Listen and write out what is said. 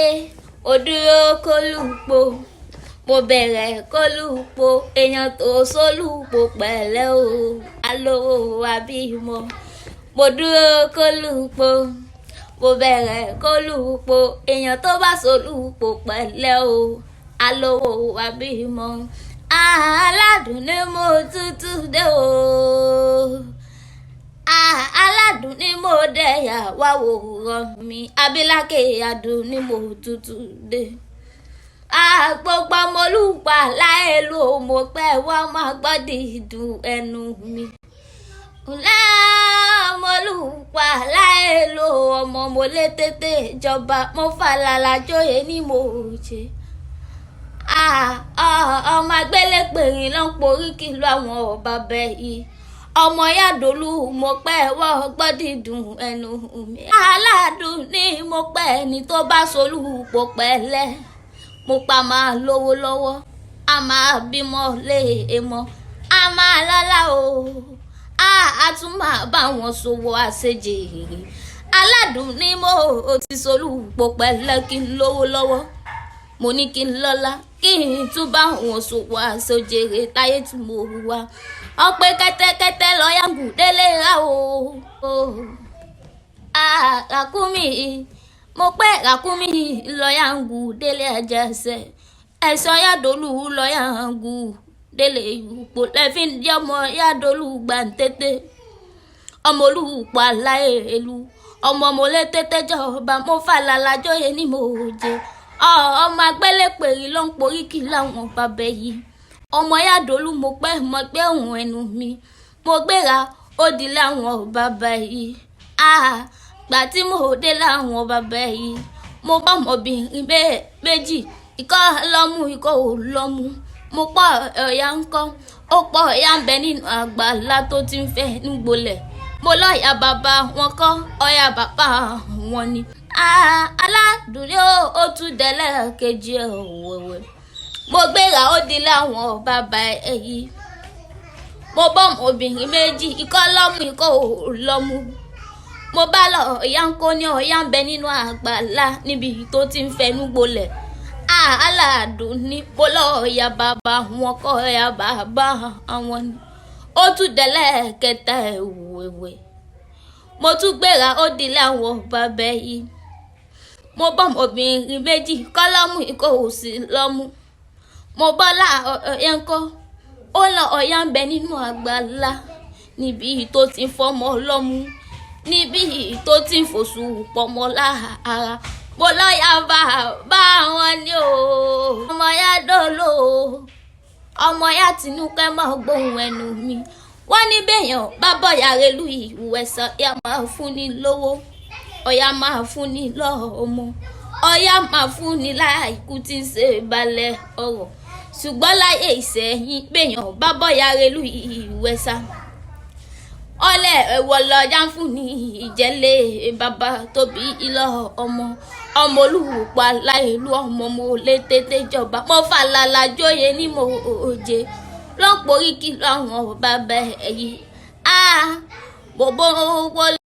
Mo dúró kólúpo, mo bẹ̀rẹ̀ kólúpo, èèyàn tó sólùpò pẹ̀lẹ́ o, alówó abímọ. Mo dúró kólúpo, mo bẹ̀rẹ̀ kólúpo, èèyàn tó bá sólùpò pẹ̀lẹ́ o, alówó abímọ. Aládùn ni mo tútù dé o, aládùn ni mo dẹ̀yà wá wòran mi, abilákè adùn ni mo tútù dé. Gbogbo ọmọlúpa láìlú mo pẹ́ wá máa gbọ́ dídùn ẹnu mi. Ǹlẹ́ ọmọlúpa láìlú ọmọ mo lé tètè jọba, mo fàlàlà jóyè ní mo ṣe. Ọmọ agbélépèrè ló ń porí kìlú àwọn ọba bẹ́ẹ̀ yìí. Ọmọ yàdòlú mo pẹ́ wọ́ gbọ́ dídùn ẹnu mi. Aládùn ni mo pẹ́ ẹni tó bá solúpò pẹ̀lẹ́. Mo pa máa lówó lọ́wọ́, a máa bímọ lé èmọ́, a máa lọ́lá o, a tún máa bá wọn ṣòwò àṣejèrè. Aládùn ni mo ti solúpò pẹ̀lẹ́ kí n lówó lọ́wọ́. Mo ní kí n lọ́lá, kí n tún bá wọn ṣòwò àṣejèrè táyé tí mo wá. Ọ̀pẹ kẹ́tẹ́kẹ́tẹ́ lọ́yàngù délé ra o. Ràkúnmí, mo pẹ́ ràkúnmí lọ́yàngù délé ẹ̀jẹ̀sẹ̀. Ẹ̀sán yàdòlú lọ́yàngù délé ìpò lẹ́fín jọmọ yàdòlú gbàǹtètè. Ọmọ olùpọ̀ aláìlú, ọmọ mo lé tètè jọba, mo fàlàlà jóyè ní mo jẹ. Ọmọ agbélépèrè ló ń porí kì láwọn bàbá yìí. Ọmọ yàdòlú mo pẹ́ mọ pé òun ẹnu mi. Mo gbéra ó di láwọn bàbá yìí. Gbà tí mo dé láwọn bàbá yìí, mo bá ọmọbìnrin méjì, ìkọ́ lọ́mú, ìkọ́ ò lọ́mú. Mo pọ̀ ọ̀yà ńkọ́, ó pọ̀ ọ̀yà ń bẹ nínú àgbàlá tó ti ń fẹ́ nígbolẹ̀. Mo lọ́ọ̀yà bàbá wọn kọ́, ọ̀yà bàbá wọn ni. Aládùn ni ó tún délẹ̀ kejì ẹ̀ wẹ̀wẹ̀. Mo gbéra ó di láwọn bàbá yìí. Mo bá ọmọbìnrin méjì, ìkọ́ lọ́mú, ìkọ́ ò lọ́mú. Mo bá lọ ọ̀yà ńkọ́ ní ọ̀yà ń bẹ nínú àgbàlá níbi tó ti ń fẹnu gbolẹ̀. Aládùn ni mo lọ ọ̀yà bàbá wọn kọ́, ọ̀yà bàbá wọn ni. Ó tún délẹ̀ kẹta ẹ̀ wẹ̀wẹ̀. Mo tún gbéra ó di láwọn bàbá yìí. Mo bá ọmọbìnrin méjì, kọ́ lọ́mú, ìkọ́ ò sí lọ́mú. Mo bá là ọ̀yà ńkọ́, ó lọ ọ̀yà ń bẹ nínú àgbàlá níbi tó ti ń fọmọ lọ́mú, níbi tó ti ń fòṣù pọmọ lára. Mo lọ́ọ̀yà bàbá wọn ni o. Ọmọ yàdòlú o, ọmọ yá tinúkẹ́ máa gbóhùn ẹnu mi. Wọ́n ní bẹ́yàn bá bọ̀yà relu ìwẹ̀sán, ọ̀yà máa fún ni lówó, ọ̀yà máa fún ni lọ́mọ, ọ̀yà máa fún ni láìkú tí ń ṣe balẹ̀ ọ̀rọ̀. Ṣùgbọ́n láyé ìsẹ̀yìn, bẹ́yàn bá bọ̀yà relu ìwẹ̀sán, ọlẹ̀ ẹ̀wọ̀ lọ́jà ń fún ni ìjẹ́lẹ̀ bàbá tóbi ìlọ ọmọ. Ọmọ olùpọ̀ aláìlú, ọmọ mo lé tètè jọba, mo fàlàlà jóyè ní mo jẹ lọ́pọ̀ orí kìlọ̀ àwọn bàbá yìí. Bòbó wọlé.